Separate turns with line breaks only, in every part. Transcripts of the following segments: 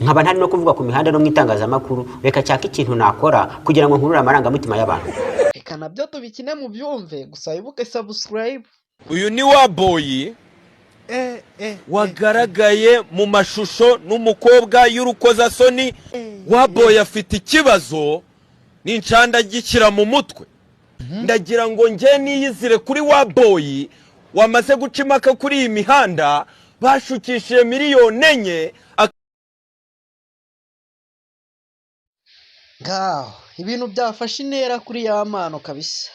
Nkaba ntari no kuvuga ku mihanda no mu itangazamakuru, reka nshake ikintu nakora kugira ngo nkurure amarangamutima y'abantu.
Reka nabyo tubikine mu byumve, gusa wibuke subscribe.
Uyu ni wa boy wagaragaye mu mashusho n'umukobwa y'urukozasoni. Wa boy afite ikibazo n'incandagikira mu mutwe. Ndagira ngo njye niyizire kuri wa boy wamaze guca impaka kuri iyi mihanda, bashukishije miliyoni 4.
Ngaho ibintu byafashe intera kuri Ya Mpano kabisa.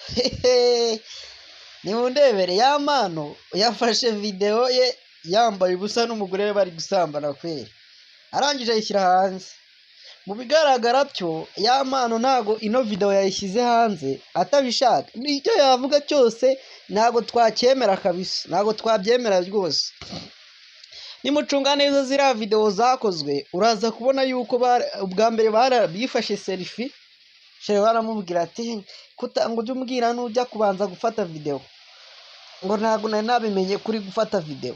Nimundebere, Ya Mpano yafashe videwo ye yambaye ubusa n'umugore we bari gusambana kweri, arangije ayishyira hanze. Mu bigaragara byo, Ya Mpano ntago ino videwo yayishyize hanze atabishaka. Icyo yavuga cyose ntago twacyemera kabisa, ntago twabyemera rwose. Nimucunga neza ziriya videwo zakozwe, uraza kubona yuko ubwa mbere bifashe selfie. Chéri baramubwira ati ngo ujye umbwira nujya kubanza gufata videwo, ngo ntabwo nari nabimenye kuri gufata videwo.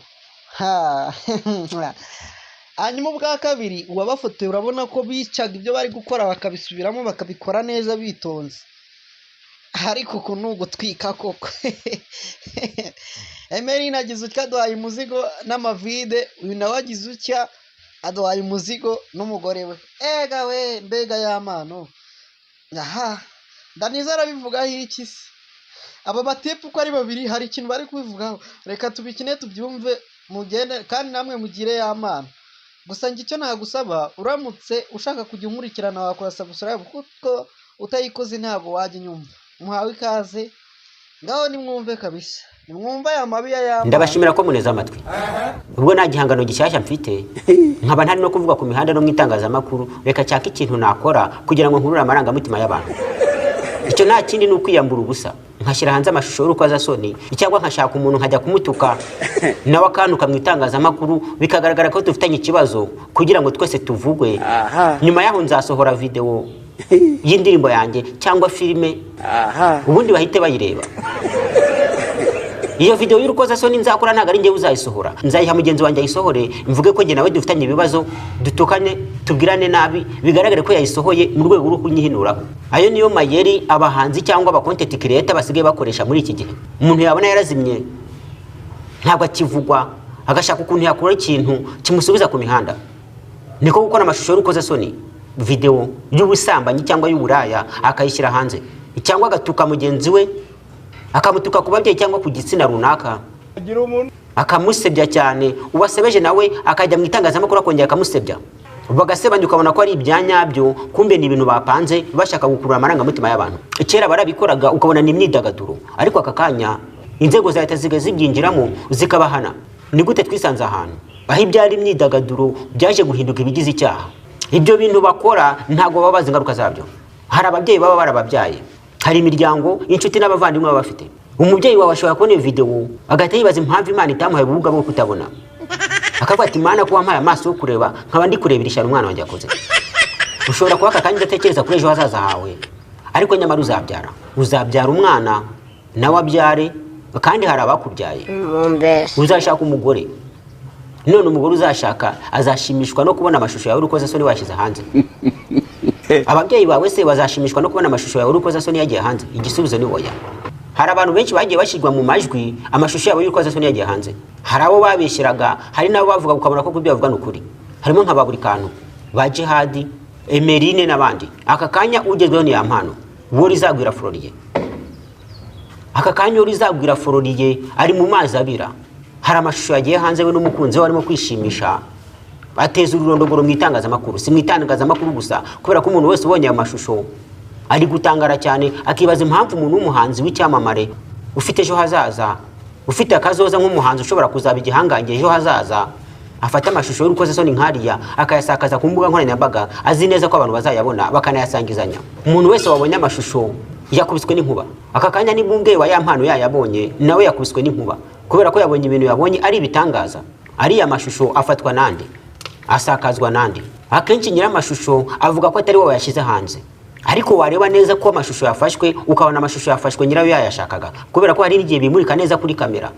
Hanyuma ubwa kabiri, uwabafotoye urabona ko bicaga ibyo bari gukora bakabisubiramo, bakabikora neza bitonze. Ariko uku ni ugutwika koko. Emerine agize utya aduhaye umuzigo n'amavide, uyu nawe agize utya aduhaye umuzigo n'umugore we. Ega we, mbega Ya Mpano! Aha Daniza arabivugaho iki se? Aba batipu uko ari babiri hari ikintu bari kubivugaho. Reka tubikine tubyumve, mugende kandi namwe mugire Ya Mpano. Gusa njye icyo nagusaba, uramutse ushaka kujya unkurikirana wakora subscribe, kuko utayikoze ntabwo wajya unyumva. Muhawe ikaze, ngaho nimwumve kabisa, nimwumve aya mabi ya Ya Mpano.
Ndabashimira ko muneze amatwi. Ubwo nta gihangano gishyashya mfite, nkaba ntari no kuvuga ku mihanda no mu itangazamakuru, reka nshake ikintu nakora kugira ngo nkurure amarangamutima y'abantu. Icyo nta kindi, ni ukwiyambura ubusa nkashyira hanze amashusho y'urukozasoni, cyangwa nkashaka umuntu nkajya kumutuka, nawe akantuka mu itangazamakuru, bikagaragara ko dufitanye ikibazo, kugira ngo twese tuvugwe. Nyuma yaho nzasohora videwo y'indirimbo yanjye cyangwa filime, ubundi bahite bayireba. Iyo videwo y'urukozasoni nzakora ntabwo ari njyewe uzayisohora, nzayiha mugenzi wanjye ayisohore, mvuge ko njye nawe dufitanye ibibazo, dutukane, tubwirane nabi, bigaragare ko yayisohoye mu rwego rwo kunyihinuraho. Ayo niyo mayeri abahanzi cyangwa aba content creator basigaye bakoresha muri iki gihe. Umuntu yabona yarazimye, ntabwo akivugwa, agashaka ukuntu yakora ikintu kimusubiza ku mihanda. Niko gukora amashusho y'urukozasoni, videwo y'ubusambanyi cyangwa y'uburaya, akayishyira hanze, cyangwa agatuka mugenzi we, akamutuka ku babyeyi cyangwa ku gitsina runaka, akamusebya cyane. Uwasebeje nawe akajya mu itangazamakuru akongera akamusebya, bagasebanya, ukabona ko ari ibya nyabyo, kumbe ni ibintu bapanze bashaka gukurura amarangamutima y'abantu. Kera barabikoraga ukabona ni imyidagaduro, ariko aka kanya inzego za leta zisigaye zibyinjiramo zikabahana. Ni gute twisanze ahantu aho ibyari imyidagaduro byaje guhinduka ibigize icyaha? Ibyo bintu bakora ntabwo baba bazi ingaruka zabyo. Hari ababyeyi baba barababyaye, hari imiryango, inshuti n'abavandimwe baba bafite. Umubyeyi wawe ashobora kubona iyo videwo agahita yibaza impamvu Imana itamuhaye ubumuga bwo kutabona, akavuga ati: "Imana, ko wampaye amaso yo kureba, nkaba ndi kurebera ishyano umwana wanjye yakoze." Ushobora kuba aka kanya udatekereza kuri ejo hazaza hawe, ariko nyamara uzabyara, uzabyara umwana nawe abyare, kandi hari abakubyaye. Uzashaka umugore, none umugore uzashaka azashimishwa no kubona amashusho yawe y'urukozasoni washyize hanze? Ababyeyi bawe se bazashimishwa no kubona amashusho yawe y'urukozasoni yagiye hanze? Igisubizo ni oya. Hari abantu benshi bagiye bashyirwa mu majwi amashusho yabo y'urukozasoni yagiye hanze. Hari abo babeshyeraga, hari n'abo bavuga ukabona ko ibyo bavuga ni ukuri, harimo nka ba buri kantu, ba Jihadi, Emerine n'abandi. Aka kanya ugezweho ni Ya Mpano uwo rizagwira Floriye. Aka kanya rizagwira Floriye ari mu mazi abira. Hari amashusho yagiye hanze we n'umukunzi we barimo kwishimisha, ateza ururondogoro mu itangazamakuru. Si mu itangazamakuru gusa, kubera ko umuntu wese ubonye ayo mashusho ari gutangara cyane, akibaza impamvu umuntu w'umuhanzi w'icyamamare, ufite ejo hazaza, ufite akazoza nk'umuhanzi ushobora kuzaba igihangange ejo hazaza, afata amashusho y'urukozasoni nk'ariya akayasakaza ku mbuga nkoranyambaga, azi neza ko abantu bazayabona bakanayasangizanya. Umuntu wese wabonye amashusho yakubiswe n'inkuba. Aka kanya niba umubyeyi wa Ya Mpano yayabonye, nawe yakubiswe n'inkuba, kubera ko yabonye ibintu yabonye ari ibitangaza. Ariya mashusho afatwa nande? Asakazwa nande? Akenshi nyir'amashusho avuga ko atari we wayashyize hanze, ariko wareba neza ko amashusho yafashwe, ukabona amashusho yafashwe nyirayo yayashakaga, kubera ko hari n'igihe bimurika neza kuri kamera,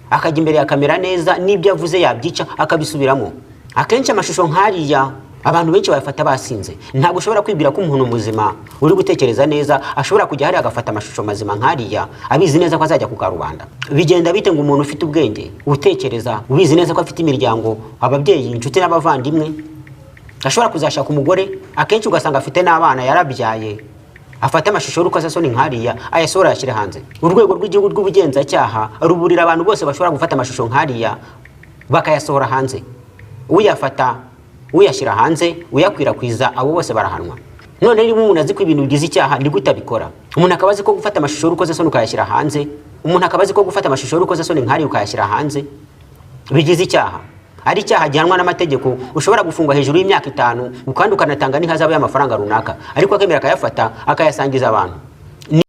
akajya imbere ya kamera neza, n'ibyo avuze yabyica akabisubiramo. Akenshi amashusho nk'ariya abantu benshi bayafata basinze. Ntabwo ushobora kwibwira ko umuntu muzima uri gutekereza neza ashobora kujya hariya agafata amashusho mazima nk'ariya, abizi neza ko azajya ku karubanda. Bigenda bite ngo umuntu ufite ubwenge, utekereza, ubizi neza ko afite imiryango, ababyeyi, inshuti n'abavandimwe, ashobora kuzashaka umugore, akenshi ugasanga afite n'abana yarabyaye, afate amashusho y'urukozasoni nk'ariya ayasohora ayashyire hanze? Urwego rw'Igihugu rw'Ubugenzacyaha ruburira abantu bose bashobora gufata amashusho nk'ariya bakayasohora hanze. Uyafata, uyashyira hanze, uyakwirakwiza, abo bose barahanwa. None niba umuntu azi ko ibintu bigize icyaha, ni gute abikora? Umuntu akaba azi ko gufata amashusho y'urukozasoni ukayashyira hanze, umuntu akaba azi ko gufata amashusho y'urukozasoni nk'ariya ukayashyira hanze bigize icyaha, ari icyaha gihanwa n'amategeko, ushobora gufungwa hejuru y'imyaka 5, kandi ukanatanga n'ihazabu y'amafaranga runaka, ariko akemera akayafata akayasangiza abantu.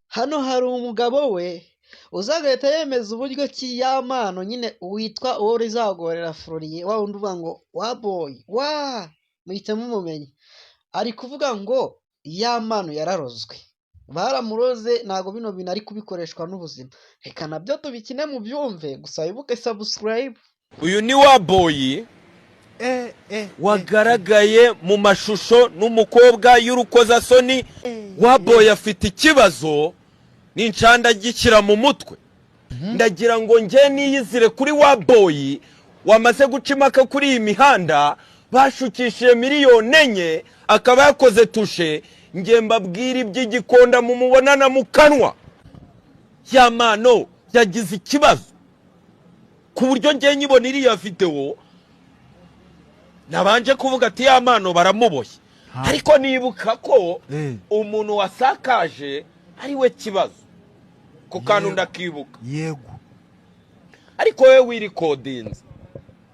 Hano hari umugabo we uza agahita yemeza uburyo ki Yampano nyine witwa uwo rizagorera Floriye, wa wundi uvuga ngo wa boy wa muhita mumumenya, ari kuvuga ngo Yampano yararozwe, baramuroze, ntabwo bino bintu ari kubikoreshwa n'ubuzima. Reka nabyo tubikine mu byumve, gusa wibuke subscribe.
Uyu ni wa boy wagaragaye mu mashusho n'umukobwa y'urukozasoni. Wa boy afite ikibazo n'incandagikira mu mutwe. Ndagira ngo njye niyizire kuri wa boy wamaze guca impaka kuri iyi mihanda, bashukishije miliyoni 4 akaba yakoze tushe. Njye mbabwira iby'igikonda mumubonana mu kanwa. Yampano yagize ikibazo ku buryo njye nyibona iriya videwo nabanje kuvuga ati Yampano baramuboshye, ariko nibuka ko umuntu wasakaje ari we kibazo ku kantu. Ndakibuka. Ariko wowe wirikodinze,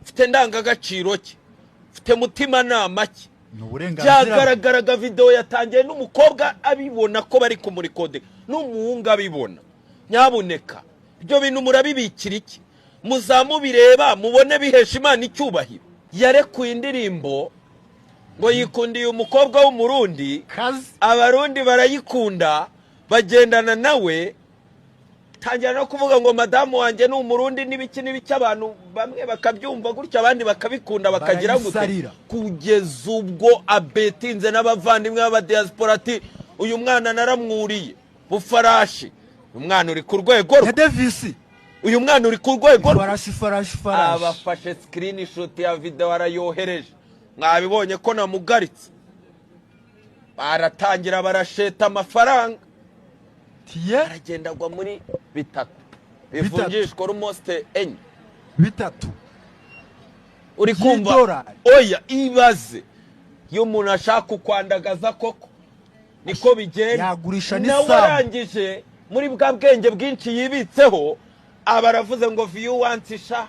ufite ndangagaciro ki? Ufite mutimanama ki?
Ni uburenganzira.
Byagaragaraga, videwo yatangiye n'umukobwa abibona ko bari kumurikodinga, n'umuhungu abibona. Nyabuneka, ibyo bintu murabibikira iki? Muzamubireba mubone bihesha Imana icyubahiro. Yarekuye indirimbo ngo yikundiye umukobwa w'Umurundi.
Kazi.
Abarundi barayikunda, bagendana nawe, tangira no kuvuga ngo madamu wanjye ni Umurundi n'ibiki n'ibiki. Abantu bamwe bakabyumva gutya, abandi bakabikunda, bakagira gute.
Barayisarira.
Kugeza ubwo abetinze n'abavandimwe b'abadiaspora ati uyu mwana naramwuriye bufarashi, uyu mwana uri ku rwego
Ya
rwe.
Devisi.
Uyu mwana uri ku rwego rwe.
Farashi, farashi, farashi.
Abafashe screenshot ya video arayohereje, mwabibonye ko namugaritse, baratangira barasheta amafaranga.
Tiye.
Aragenda agwa muri bitatu bivunjishwa almost enye.
Bitatu.
Uri kumva?
By'idolari.
Oya, ibaze iyo umuntu ashaka kukwandagaza koko niko bigenda.
Yagurisha
Nawe
n'isambu.
arangije muri bwa bwenge bwinshi yibitseho, aba aravuze ngo view once sha,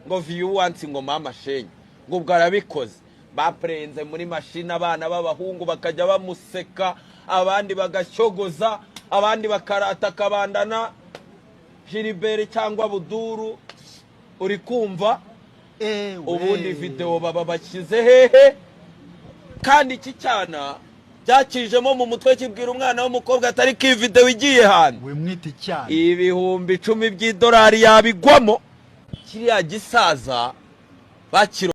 ngo view once, ngo mama shenye, ngo ubwo arabikoze. Bapurenze muri mashini, abana b'abahungu bakajya bamuseka, abandi bagashyogoza, abandi bakarata akabandana Gilbert cyangwa Buduru. Uri kumva?
Ewe.
Ubundi videwo baba bashyize hehe? Kandi iki cyana byakijemo mu mutwe kibwira umwana w'umukobwa atari ko iyi videwo igiye hanze,
We mwita icyana.
10,000 by'idolari yabigwamo. Kiriya gisaza bakiro.